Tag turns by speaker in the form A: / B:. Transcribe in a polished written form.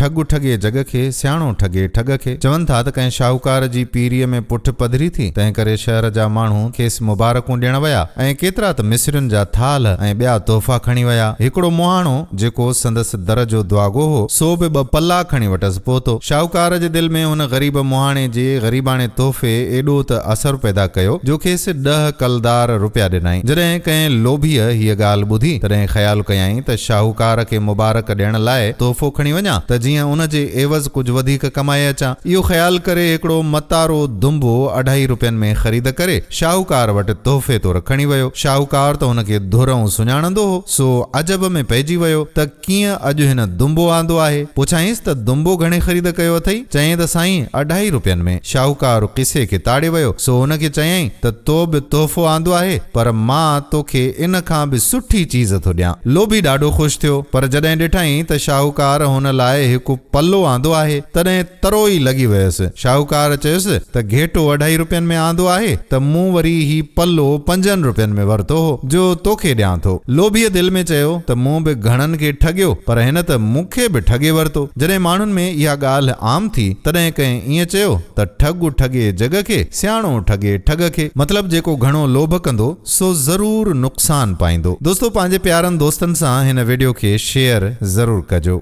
A: ٺڳ ٺڳي جڳ کي، سياڻو ٺڳي ٺڳ کي. چون ٿا ته ڪنهن شاهوڪار جي پيريء ۾ پٺ پڌري ٿي، تنهن ڪري شهر جا ماڻهو کيس مبارڪون ڏيڻ ويا ۽ ڪيترا ته مصرين جا ٿالهه ۽ ٻيا تحفا کڻي ويا. هڪڙو مهاڻو، جيڪو سندس در جو دعاگو هو، سو به ٻه پلا کڻي وٽس پهتو. شاهوڪار جي دل ۾ هن غريب مهاڻي جي غريباڻي تحفي ايڏو ته اثر پيدا ڪيو، جو کيس ڏهه ڪلدار روپيا ڏنائين. جڏهن ڪنهن لوڀيء هيء ڳالهه ٻڌي، تڏهن خيال ڪيائين ته شاهوڪار کي مبارڪ ڏيڻ لاء تحفو کڻي وڃان ته جيئن ان جي عيوض ڪجهه وڌيڪ ڪمائي اچان. اهو خيال ڪري هڪڙو متارو دنبو اڍائي روپين ۾ خريد ڪري شاهوڪار وٽ تحفي طور کڻي ويو. شاهوڪار ته هن کي ڌرئون سڃاڻندو هو، سو عجب ۾ پئجي ويو ته ڪيئن اڄ هن دنبو آندو آهي؟ پڇيائينس ته دنبو گهڻي خريد ڪيو اٿئي؟ چيائين ته سائين اڍائي روپين ۾. شاهوڪار قصي کي تاڙي ويو، سو هن کي چيائين ته تو به تحفو آندو آهي، پر مان توکي ان کان به سٺي چيز ٿو ڏيان. لوڀي ڏاڍو خوش ٿيو، پر جڏهن ڏٺائين ته شاهوڪار هن لاء هڪ پلو آندو آهي، تڏهن ترو ئي لڳي ويس. شاهوڪار چيس ته گهيٽو اڍائي روپين ۾ آندو آهي ته مون وري هي پلو پنجن روپين ۾ ورتو هو، جو توکي ڏيان ٿو. لوڀيء دل ۾ چيو ته مون به گهڻن کي ٺڳيو، پر هن ته مون کي به ٺڳي ورتو. جڏهن ماڻهن ۾ اها ڳالهه عام ٿي، تڏهن ڪنهن ائين چيو ته ٺڳ ٺڳي جڳ کي، سياڻو ٺڳي ٺڳ کي. مطلب جيڪو گهڻو لوڀ ڪندو، سو ضرور نقصان پائيندو. دوستو پنهنجي پيارن دوستن سان هن وڊيو کي شيئر ضرور ڪجو.